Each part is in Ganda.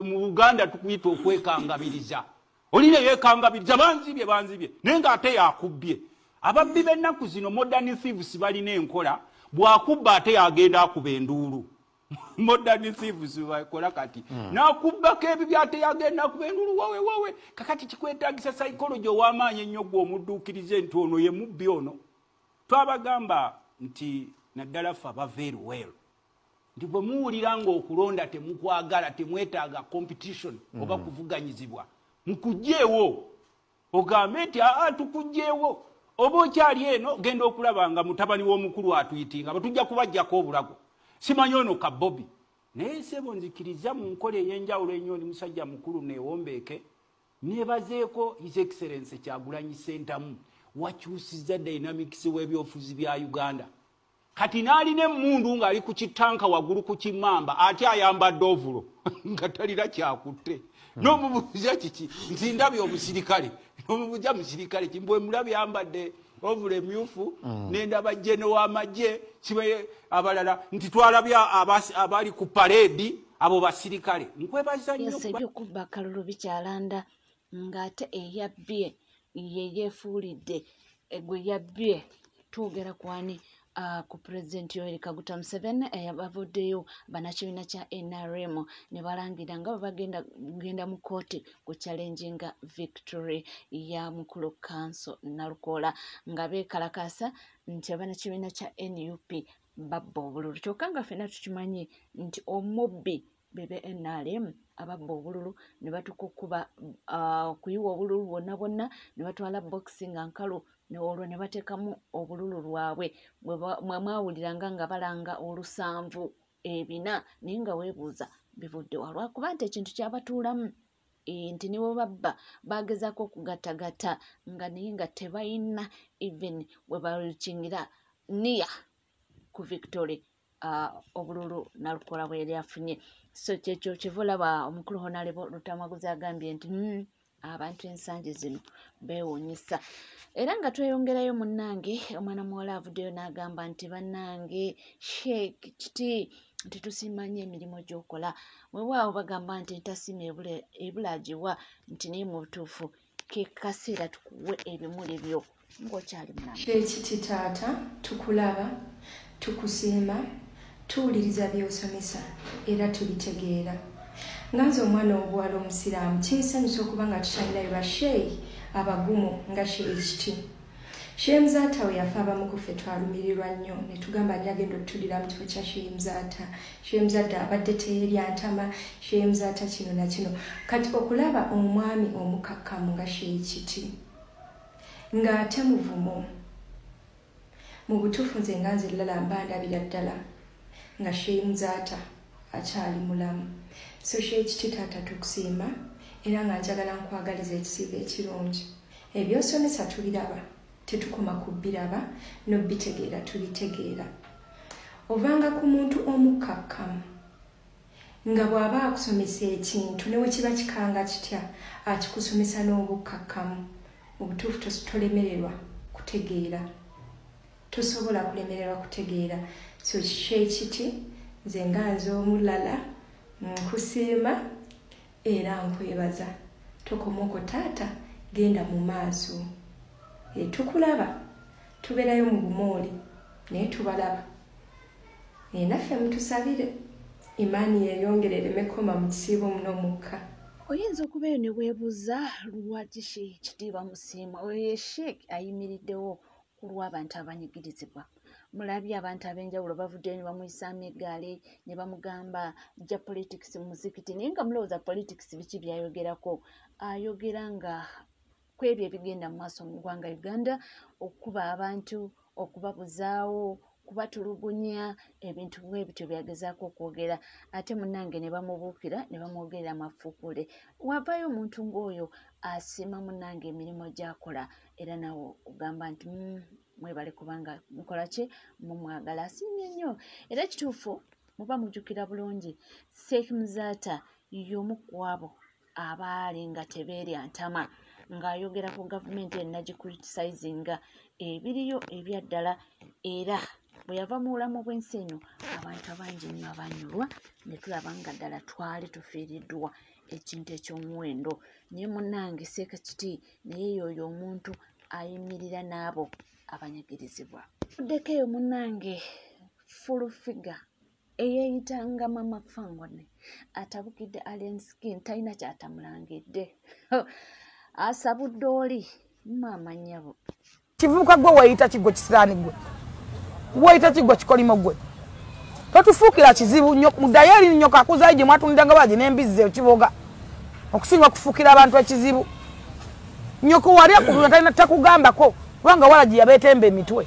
Mu Buganda tukuyita okwekangabiriza. Olina yeekangabiriza, banzibye, banzibye, naye ng'ate yakubbye. Ababbi b'ennaku zino, modern thieves, balina enkola, bw'akubba ate yagenda akuba enduulu. Modern thieves bakola kati n'akubbako ebibyo, ate yagenda akuba enduulu, wawe wawe. Kakati kikwetagisa psychology ow'amaanyi ennyo gwe omudduukirize nti ono ye mubbi ono. Twabagamba nti naddala ffe aba very well nti bwe muwulira ng'okulonda temukwagala, temwetaaga competition oba kuvuganyizibwa, mukugjeewo, ogambe nti aa, tukugjeewo. Oba okyali eno, genda okulaba nga mutabani w'omukulu atuyitinga, batujja kubajjako obulago, simanyi ono ka Bobi. Naye sebo, nzikiriza mu nkola ey'enjawulo ennyo, ndi musajja mukulu, neewombeeke, nebazeeko His Excellence Kyagulanyi Sentamu, wakyusiza dynamics w'ebyobufuzi bya Uganda. Kati n'alina emmundu ng'ali ku kitanka waggulu ku kimamba, ate ayambadde overall nga talina kyakutte. N'omubuuza kiki, nti ndabye omusirikale. N'omubuuza musirikale ki? Mbwe mulabye ayambadde overall emyufu, nendaba jeno w'amagye kibe abalala nti twalabye abali ku parade, abo basirikale. Nkwebaza nnyo. Yes, ebyokubba akalulu bikyalanda, ng'ate eyabbye ye yeefuulidde gwe yabbye. Twogera kwani? Ku Pulezidenti Yoweri Kaguta Museveni, bavuddeyo bannakibiina kya NRM ne balangira nga bwe bagenda kugenda mu kkooti ku challenginga victory ya mukulu Kanso Nalukoola, nga beekalakaasa nti abannakibiina kya NUP babba obululu, kyokka nga ffenna tukimanyi nti omubbi bebe NRM ababba obululu ne batuuka okuba okuyiwa obululu bwonna bwonna ne batwala bokisi nga nkalu, olwo ne bateekamu obululu lwabwe. Mwe mwawuliranga nga balanga olusanvu ebina, naye nga weebuuza bivudde wa, lwakuba nti ekintu kyabatuulamu nti ne bwe babba bagezaako okugattagatta nga naye nga tebalina even we balukingira niya ku victory, obululu Nalukoola bwe yali afunye. So kyekyo kyeva olaba omukulu Honorable Lutamaguzi agambye nti abantu ensangi zino beewuunyisa. Era nga tweyongerayo, munnange, omwana muwala avuddeyo n'agamba nti bannange, Sheikh Kiti, nti tusiima nnyo emirimu gy'okola. Weewaawo bagamba nti ntasiima ebula agiwa, nti naye mu butuufu ke kaseera tukuwe ebimuli byo ng'okyali mulamu. Sheikh Kiti taata, tukulaba, tukusiima, tuwuliriza by'osomesa era tubitegeera. Nga nze omwana obuwala omusiraamu, kinsanyusa okuba nga tukyalinayo basheeyi abagumu nga Sheikh Kiti. Sheikh Muzaata we yafa, abamu ku ffe twalumirirwa nnyo ne tugamba, ani agenda okutulira mu kifo kya Sheikh Muzaata? Sheikh Muzaata abadde teyerya ntama, Sheikh Muzaata kino na kino. Kati okulaba omwami omukakkamu nga Sheikh Kiti ng'ate muvumu, mu butuufu nze nga nze ddala mba ndabira ddala nga Sheikh Muzaata akyali mulamu. So Sheikh Kiti taata, tukusiima era nga njagala nkwagaliza ekisiibo ekirungi. Ebyosomesa tubiraba, tetukoma ku biraba n'obitegeera, tubitegeera. Ovanga ku muntu omukkakkamu nga bw'aba akusomesa ekintu, ne bwe kiba kikanga kitya, akikusomesa n'obukkakkamu. Mu butuufu tolemererwa kutegeera, tosobola kulemererwa kutegeera. So Sheikh Kiti, nze nga nze omulala nkusiima era nkwebaza. Tokoma okwo taata, genda mu maaso. Tukulaba, tubeerayo mu bumooli naye tubalaba. Naffe mutusabire imaani yeeyongere ereme koma mu kisiibo muno mukka. Oyinza okubeeyo ne weebuuza lwaki Sheikh Kiti bamusiima. Oyo ye Sheikh ayimiriddewo ku lw'abantu abanyigirizibwa. Mulabye abantu ab'enjawulo bavuddeyo ne bamuyisaamu eggaali ne bamugamba jja politics mu muzikiti, naye nga mulowooza politics biki by'ayogerako? Ayogera nga ku ebyo ebigenda mu maaso mu ggwanga Uganda, okukuba abantu, okubabuzaawo, kubatulugunya, ebintu bwe bityo byagezaako okwogera. Ate munnange ne bamubuukira ne bamwogerera amafuukule. Wavaayo omuntu ng'oyo asiima munnange emirimu gy'akola, era nawe ogamba nti mwebale kubanga mukola ki, mumwagala." Asiimye nnyo. Era ekituufu, muba mujjukira bulungi, Sheikh Muzaata y'omu ku abo abaali nga tebeerya ntama ng'ayogera ku gavumenti eno, nagicriticizinga ebiriyo ebyaddala, era Bwe yava mu bulamu bw'ensi eno, abantu abangi nnyo abanyulwa ne tulaba nga ddala twali tufiiriddwa ekintu eky'omuwendo. Naye munnange seeka kiti, naye y'oyo omuntu ayimirira n'abo abanyagirizibwa. Tuddeko eyo munnange Full Figure eyeeyitanga Mama Fangone atabukidde Alien Skin, talina ky'atamulangidde. Asabudde oli maama nnyabo. Kivubuka gwe weeyita kiggwe kisiraani gwe, weeyita kiggwe kikolimo gwe, totufuukira kizibu nnyo. Muddayo eri nnyo akuzayo gye mwatundanga baagi n'embizzi ekiboga okusinga okufuukira abantu ekizibu. Nnyoko wali akutunda talina takugambako kubanga walagi yabeetemba emitwe.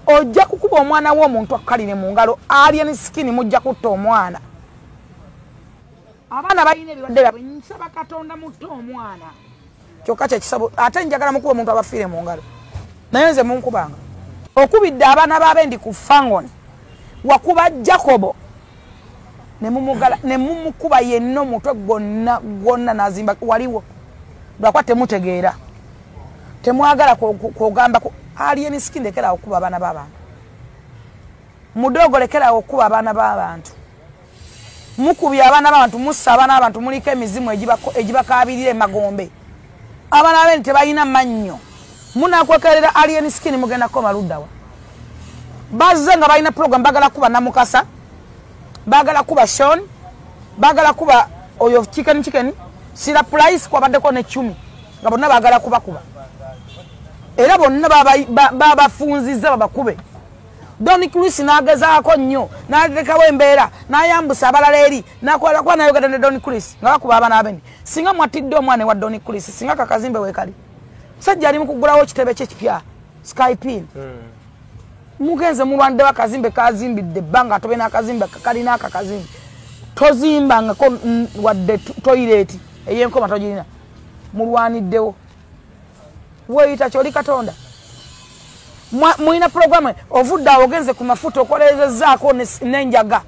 Ojja kukuba omwana w'omuntu akkalire mu ngalo. Alien Skin mujja kutta omwana. Abaana balina ebirwadde byabwe, nsaba Katonda mutte omwana. Kyokka kyekisabo ate njagala mukuba omuntu abafiire mu ngalo. Naye nze munkubanga. Okubidde abaana b'abendi ku Fangone, wakuba Jacobo ne mumukuba yenna omutwe gwonna gwonna n'azimba waliwo. Lwakuba temutegeera. Temwagala kwogamba Alien Skin lekera okuba abaana b'abantu. Mudogo lekera okuba abaana b'abantu. Mukubye abaana b'abantu, mussa abaana b'abantu, muliko emizimu egibakaabirira emagombe. Abaana b'abantu tebalina mannyo. Munakwekerera Alien Skin mugenda kukoma ludda wa? Bazze nga balina program, baagala kuba Namukasa, baagala kuba Sean, baagala kuba oyo chicken chicken, Sira Price kwabaddeko ne Chumi, nga bonna baagala kubakuba. Era bonna babafunzizza babakube. Don Chris n'agezaako nnyo, n'alekawo embeera, n'ayambusa abalala eri, n'akola kuba n'ayogera ne Don Chris nga bakuba abaana abene. Singa mwatidde omwana wa Don Chris, singa kakazimbe weekali. Musajja ali mu kuggulawo ekitebe kye kipya, Skypin. Mugenze mulwanidde akazimbe kazimbidde ebbanga atobe n'akazimbe kalina akakazimbe. Tozimbangako wadde toyireeti ey'enkoma togirina. Mulwaniddewo. Weeyita ky'oli Katonda. Mulina programu ovudde awo ogenze ku mafuta okolezezzaako n'enjaga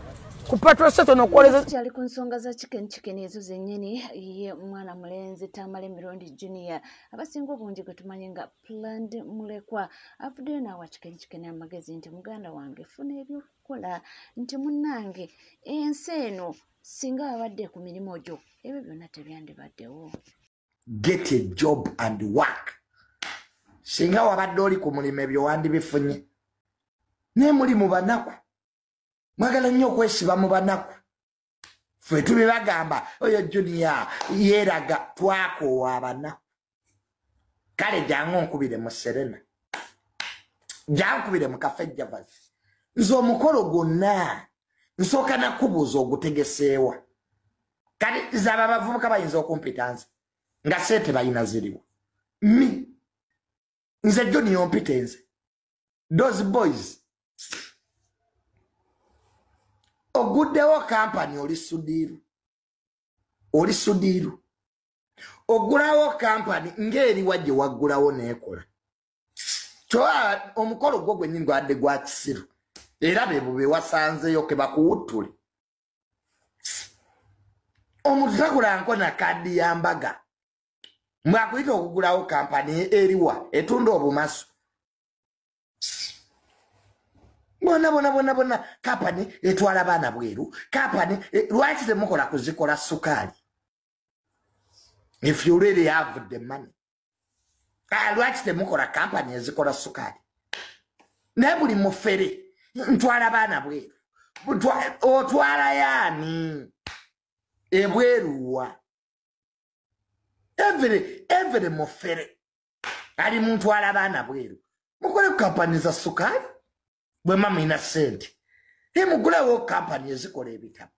ku petrol station okoleze. Kyali ku nsonga za chicken chicken ezo zennyini, ye mwana mulenzi Tamale Mirundi Junior abasinga obungi gwe tumanyi nga Planned Mulekwa avuddeyo n'awa chicken chicken amagezi nti muganda wange funa ebyokukola, nti munnange ensi eno singa abadde ku mirimu gyo ebyo byonna tebyandibaddewo. Get a job and work. Singa wabadde oli ku mulimu ebyo wandibifunye. Naye muli mu banaku. Mwagala nnyo okwesiba mu banaku. Ffe tubibagamba oyo Junior yeeraga twakoowa abanaku. Kale jangu onkubire mu Serena. Jankubire mu Cafe Javas. Nze omukolo gwonna nsooka nakubuuza ogutegeseewa. Kale nze abo abavubuka bayinza okumpita nze nga ssente balina ziriwo. Mi nze Junior ompite nze. Those boys. Oguddewo kampani oli Sudiru. Oli Sudiru. Ogulawo kampani ng'eriwa gye waggulawo n'ekola. Kyoba omukolo gwo gwennyini gwadde gwa kisiru. Era be bube wasanzeyo ke bakuwuttule. Omuntu tagulanko na kaadi ya mbaga. Mwakuyita okugulawo kampani eriwa etunda obumasu. Bona bona bona bona kampani etwala baana bweru. Kampani lwaki temukola kuzikola sukaali? If you really have the money. Lwaki temukola kampani ezikola sukaali? Naye buli mufere ntwala baana bweru. Otwala yaani ebweruwa? Every mufere ali muntu abaana bweru. Mukole kampani za sukaali bwe mama ina ssente. Mugulewo kampani ezikola ebitabo.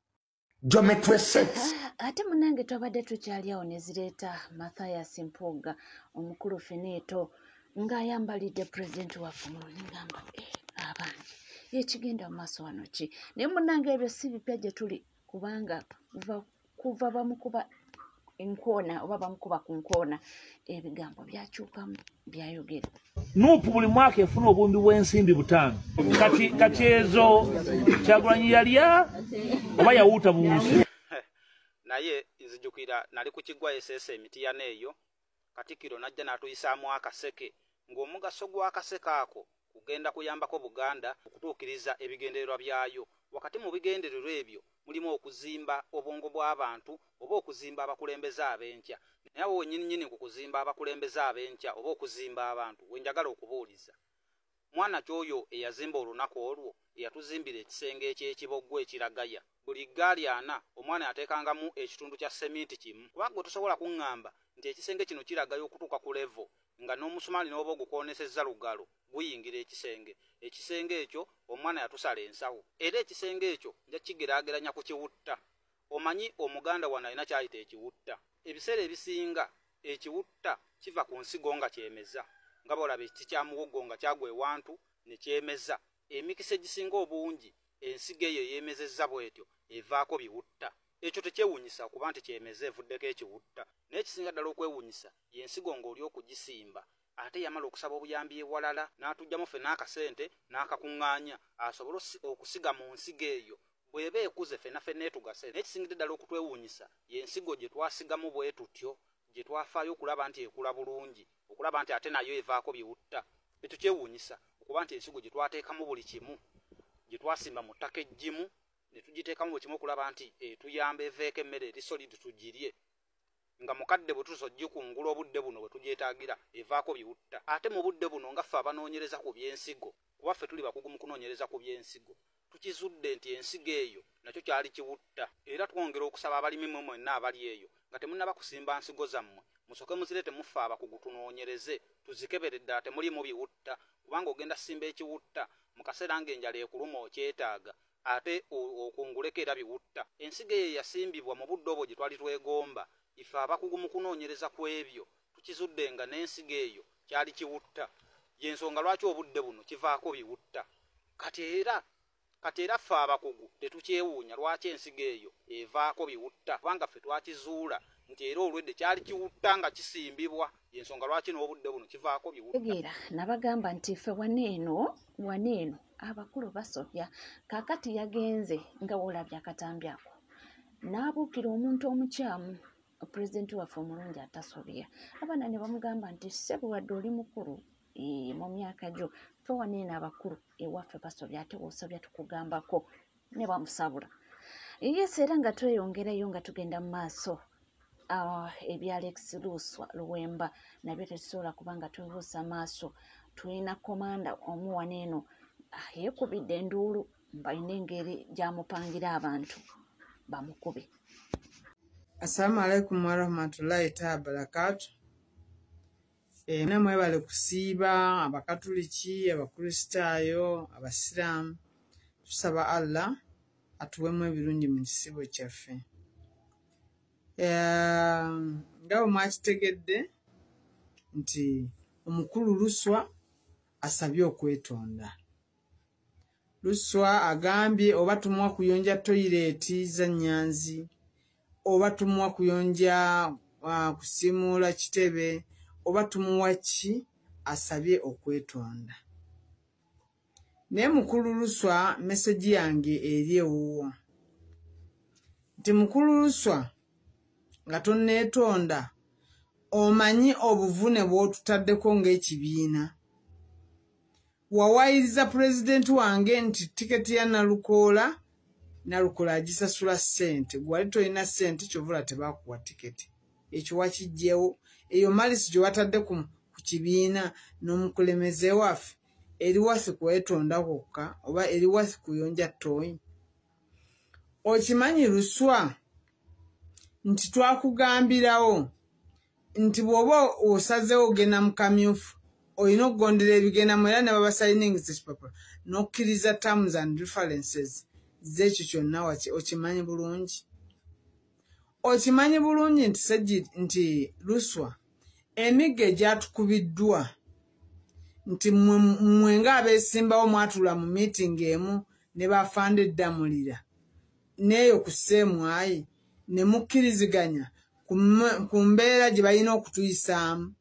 Geometry sets. Ate munnange twabadde tukyali awo ne zireeta Mathias Mpuuga omukulu Feneeto ng'ayambalidde pulezidenti waffe omulungi ngamba abange ekigenda mu maaso wano ki? Naye munnange ebyo si bipya gye tuli kubanga kuva bamukuba enkoona oba bamukuba ku nkoona ebigambo byakyukamu byayogera. Nuupu buli mwaka efuna obuwumbi bw'ensimbi 5. Kati ezo Kyagulanyi yalya oba yawuuta buwuusi. Naye nzijukira nali ku kiggwa SS Emitiana eyo, Katikkiro n'ajja n'atuyisaamu akaseke, ng'omugaso gw'akaseke ako kugenda kuyambako Buganda okutuukiriza ebigendererwa byayo. Wakati mu bigendererwa ebyo mulimu okuzimba obwongo bw'abantu oba okuzimba abakulembeze ab'enkya. Naye awo wennyininyini ku kuzimba abakulembeze ab'enkya oba okuzimba abantu we njagala okubuuliza. Mwana ky'oyo eyazimba olunaku olwo eyatuzimbira ekisenge eky'ekiboggwe ekiragaya. Buli ggaali ana omwana yateekangamu ekitundu kya seminti kimu. Kubanga gwe tosobola kuŋŋamba nti ekisenge kino kiragaya okutuuka ku levo nga n'omusumaali n'oba ogukoonesezza lugalo guyingira ekisenge. Ekisenge ekyo omwana yatusala ensawo. Era ekisenge ekyo nja kigeraageranya ku kiwutta. Omanyi Omuganda wano alina ky'ayita ekiwutta. Ebiseera ebisinga ekiwutta kiva ku nsigo nga kyemeza. Nga bw'olaba ekiti kya muwogo nga kyagwa ewantu ne kyemeza. Emikisa egisinga obungi ensigo eyo eyeemezezza bw'etyo evaako biwutta. Ekyo tekyewuunyisa okuba nti kyemeza evuddeko ekiwutta. Naye ekisinga ddala okwewuunyisa y'ensigo ng'oli okugisimba ate yamala okusaba obuyambi ewalala n'atuggyamu ffenna akasente n'akakuŋŋaanya asobole okusiga mu nsigo eyo. Bw'eba ekuze ffenna ffenna etugase. Naye ekisingidde ddala okutwewuunyisa y'ensigo gye twasigamu bwe tutyo gye twafaayo okulaba nti ekula bulungi, okulaba nti ate nayo evaako biwutta. Ekyo kyewuunyisa okuba nti ensigo gye twateekamu buli kimu, gye twasimba mu ttaka eggimu ne tugiteekamu buli kimu okulaba nti etuyamba eveeko emmere eri solid tugirye, nga mukadde bwe tutuusa ogikungula obudde buno bwe tugyetaagira evaako biwutta. Ate mu budde buno nga ffe abanoonyereza ku by'ensigo, kuba ffe tuli bakugu mu kunoonyereza ku by'ensigo, tukizudde nti ensigo eyo nakyo kyali kiwutta. Era twongera okusaba abalimi mmwe mwenna abali eyo nga temunnaba kusimba nsigo zammwe, musooke muzireete muffe abakugu tunoonyereze tuzikebere ddala temuliimu biwutta, kubanga ogenda simba ekiwutta mu kaseera ng'enjala ekuluma okyetaaga ate okunguleko era biwutta. Ensigo eyo yasimbibwa mu budde obwo gye twali twegomba. Ife abakugu mu kunoonyereza ku ebyo tukizudde nga n'ensigo eyo kyali kiwutta. Y'ensonga lwaki obudde buno kivaako biwutta. Kati era ffe abakugu tetukyewuunya lwaki ensigo eyo evaako biwutta, kubanga ffe twakizuula nti era olwedde kyali kiwutta nga kisimbibwa. Y'ensonga lwaki n'obudde buno kivaako biwutta. Tegeera nabagamba nti ffe wano eno abakulu basobya. Kaakati yagenze nga w'olabye akatambi ako n'abuukira omuntu omukyamu, pulezidenti waffe omulungi atasobya. Abaana ne bamugamba nti ssebo wadde oli mukulu mu myaka gyo, ffe wano eno abakulu ewaffe basobya, ate w'osobya tukugambako, ne bamusabula. Yes, era nga tweyongerayo nga tugenda mu maaso, ebya Alex Luswa Luwemba nabyo tetusobola kubanga tubuusa maaso. Tulina komanda omu wano eno yeekubidde enduulu mbalina engeri gy'amupangira abantu bamukube. Assalamu alaikum warahmatullahi taala barakatu. Namwe mwebale kusiiba, Abakatuliki, Abakristaayo, Abasiraamu. Tusaba Allah atuwemu ebirungi mu kisiibo kyaffe. Nga bwe mwakitegedde nti omukulu Luswa asabye okwetonda. Luswa agambye oba tumuwa kuyonja toyireeti za Nnyanzi, oba tumuwa kuyonja kusiimuula kitebe, oba tumuwa ki, asabye okwetonda. Naye mukulu Luswa, message yange eri ewuwo nti mukulu Luswa, nga tonneetonda, omanyi obuvune bw'otutaddeko ng'ekibiina. Wawayiriza pulezidenti wange nti tiketi ya Nalukoola, Nalukoola agisasula ssente, gwe wali tolina ssente, kyovula tebakuwa tiketi. Ekyo wakiggyewo. Eyo malisi gye watadde ku kibiina n'omukulembeze waffe eri wasi kwetonda kwokka oba eri wasi kuyonja toyi? Okimanyi Luswa nti twakugambirawo nti bw'oba osazeewo ogenda mu kamyufu, olina okugondera ebigendamu, era ne babasayiningisa ekipapula n'okkiriza terms and references z'ekyo kyonna. Okimanyi bulungi, okimanyi bulungi nti segi nti Luswa, emiggo egyatukubiddwa nti mmwe ng'abeesimbawo mwatuula mu miitingi emu ne bafanda eddamulira n'eyo ku seemwayi ne mukkiriziganya ku mbeera gye balina okutuyisaamu.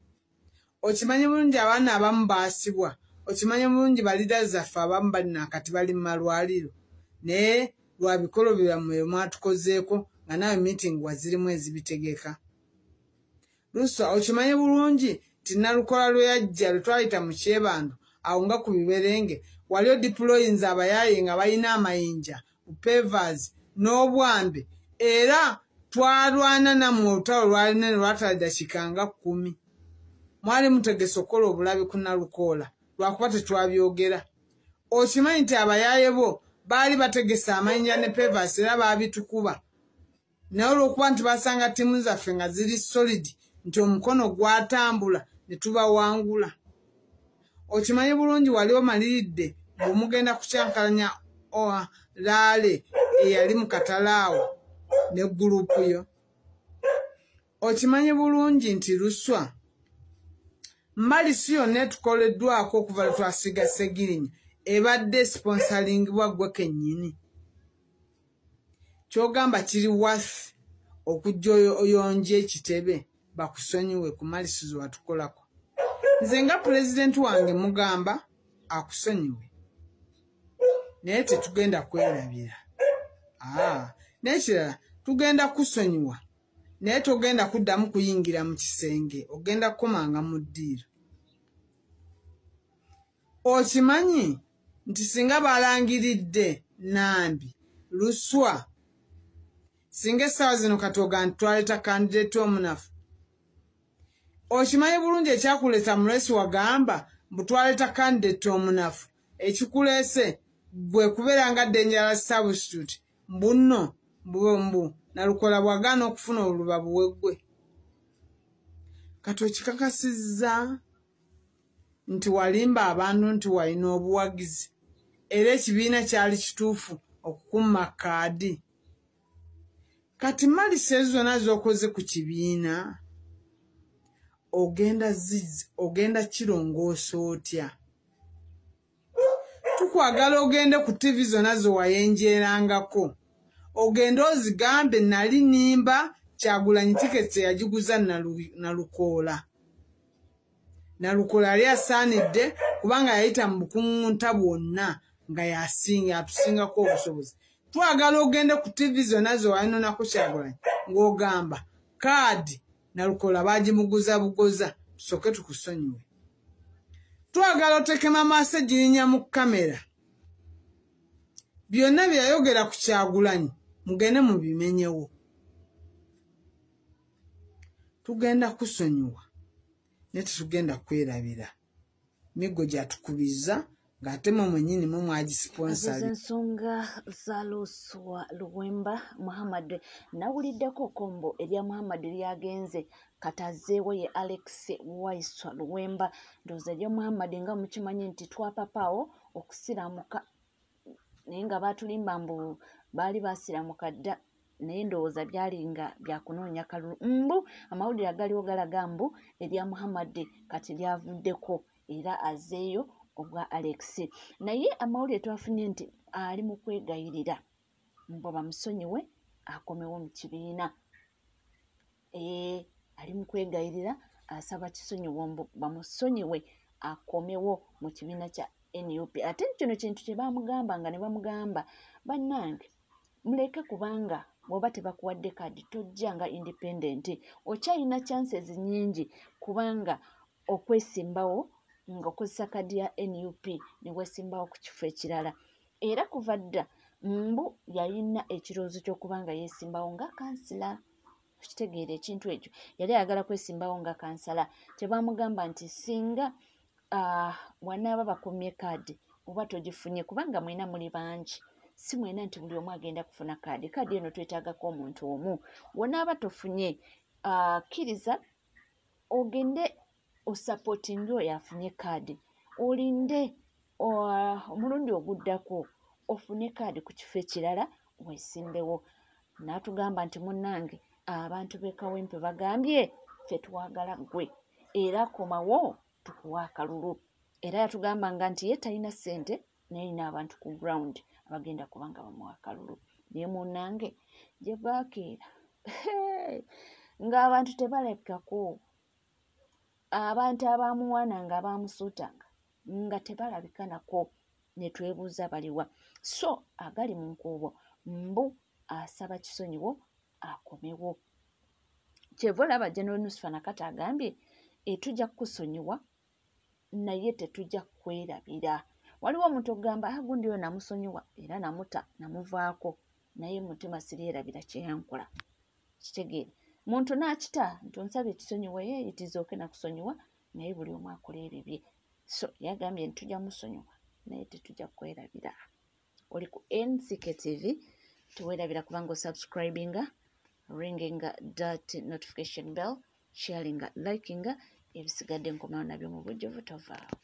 Okimanyi bulungi abaana abamu baasibwa. Okimanyi bulungi balida zaffe abamu balina kati bali mu malwaliro, naye lwa bikolo byammwe mwatukozeeko nga naawe miitingi wazirimu ezibitegeka. Luswa, okimanyi bulungi nti Nalukola lwe yajja lwe twayita mu Kyebando, awo nga ku biberenge, wali odeployinze abayaaye nga balina amayinja, pavers n'obwambe, era twalwana nammwe olutalo lwali nene lwatala ddakiika nga 10. Mwali mutegese okukola obulabe ku Nalukoola lwakuba tetwabyogera. Okimanyi nti abayaaye bo baali bategese amayinja ne pavers era baabitukuba, naye olw'okuba nti basanga ttiimu zaffe nga ziri solid nti omukono gwatambula ne tubawangula. Okimanyi bulungi wali omaliridde bw'omugenda kukyankalanya laale eyali mu katale awo ne gurupu yo. Okimanyi bulungi nti Luswa mmalisi yonna etukoleddwako okuva lwe twasiga Ssegirinya ebadde sponsoringibwa ggwe kennyini. Ky'ogamba kiri worth okujja oyonje ekitebe bakusonyiwe ku malisi ze watukolako. Nze nga pulezidenti wange mugamba akusonyiwe, naye tetugenda kwerabira. N'ekirala tugenda kusonyiwa, naye togenda kuddamu kuyingira mu kisenge, ogenda kukomanga mu ddiiro. Okimanyi nti singa balangiridde Nambi Luswa, singa essaawa zino katoga nti twaleeta kandidate omunafu. Okimanyi bulungi ekyakuleeta mulesi wagamba mbu twaleeta kandidate omunafu, ekikuleese gwe kubeera nga dangerous substitute mbu nno mbu Nalukola bw'agaana okufuna obuluba buweggwe. Kati okikakasizza nti walimba abantu nti walina obuwagizi, era ekibiina kyali kituufu okukumma kaadi. Kati malisi ezo zonna z'okoze ku kibiina ogenda kirongoosa otya? Tukwagala ogende ku TV zonna ze wayenjerangako, ogende ozigambe nali nnimba Kyagulanyi tiketi yagiguza Nalukoola. Nalukoola yali asaanidde kubanga yayita mu bukuŋŋunta bwonna nga yasinga atusingako obusobozi. Twagala ogende ku TV zonna ze wayononako Kyagulanyi ng'ogamba kaadi Nalukoola baagimuguza bugoza, tusooke tukusonyiwe. Twagala oteeke Maama Ssegirinya mu kamera, byonna bye yayogera ku Kyagulanyi mugende mubimenyewo. Tugenda kusonyiwa naye tetugenda kwerabira miggo gyatukubiza ng'ate mwe mwennyini mwe mwagisponsalinga. Ensonga za Luswa Luwemba Muhammad, nawuliddeko kombo erya Muhammad lyagenze katazeewo ye Alex Waiswa Luwemba. Ndowooza erya Muhammad nga mukimanyi nti twapapaawo okusiramuka, naye nga baatulimba mbu baali basiramuka dda, naye ndowooza byali nga byakunoonya kalulu. Mbu amawulire agaliwo galaga mbu erya Muhammad kati lyavuddeko era azeeyo obwa Alex. Naye amawulire twafunye nti ali mu kwegayirira mbu bamusonyiwe akomewo mu kibiina. Ali mu kwegayirira asaba kisonyiwo mbu bamusonyiwe akomewo mu kibiina kya NUP. Ate kino kintu kye bamugamba nga ne bamugamba bannange muleke, kubanga bw'oba tebakuwadde kaadi tojja nga independent, okyalina chances nnyingi kubanga okwesimbawo ng'okozesa kaadi ya NUP ne weesimbawo ku kifo ekirala. Era kuva dda mbu yalina ekirowoozo ky'okuba nga yeesimbawo nga kansila. Okitegeera ekintu ekyo, yali ayagala kwesimbawo nga kansala. Tebamugamba nti singa wanaaba bakomye kaadi oba togifunye, kubanga mwena muli bangi, si mwena nti buli omu agenda kufuna kaadi. Kaadi eno twetaagako omuntu omu. Wonaaba tofunye, kkiriza ogende osupportinge oyo afunye kaadi, olinde omulundi oguddako ofune kaadi ku kifo ekirala weesimbewo. N'atugamba nti munnange abantu b'e Kawempe bagambye ffe twagala ggwe, era komawo tukuwa akalulu. Era yatugambanga nti ye talina ssente naye alina abantu ku ground abagenda kubanga bamuwa akalulu. Naye munnange gye bwakeera ng'abantu tebalabikako, abantu abamuwaananga abamusuutanga nga tebalabika nako, ne twebuuza baliwa. So agali mu nkuubo mbu asaba kisonyiwo akomewo. Kyeva olaba General Nusfa Nakate agambye tujja kukusonyiwa, naye tetujja kwerabira. Waliwo omuntu okugamba gundi oyo namusonyiwa era namuta namuvaako, naye mutima siryerabira kye yankola. Kitegeere, muntu n'akita nti onsabye ekisonyiwa, ye itizooke nakusonyiwa, naye buli omu akola ebibye. So yagambye nti tujja musonyiwa naye tetujja kwerabira. Oli ku NCK TV, teweerabira kubanga osubscribinga, ringinga that notification bell, sharinga, likinga, ebisigadde nkomawo nabyo mu bujjuvu. Tovaawo.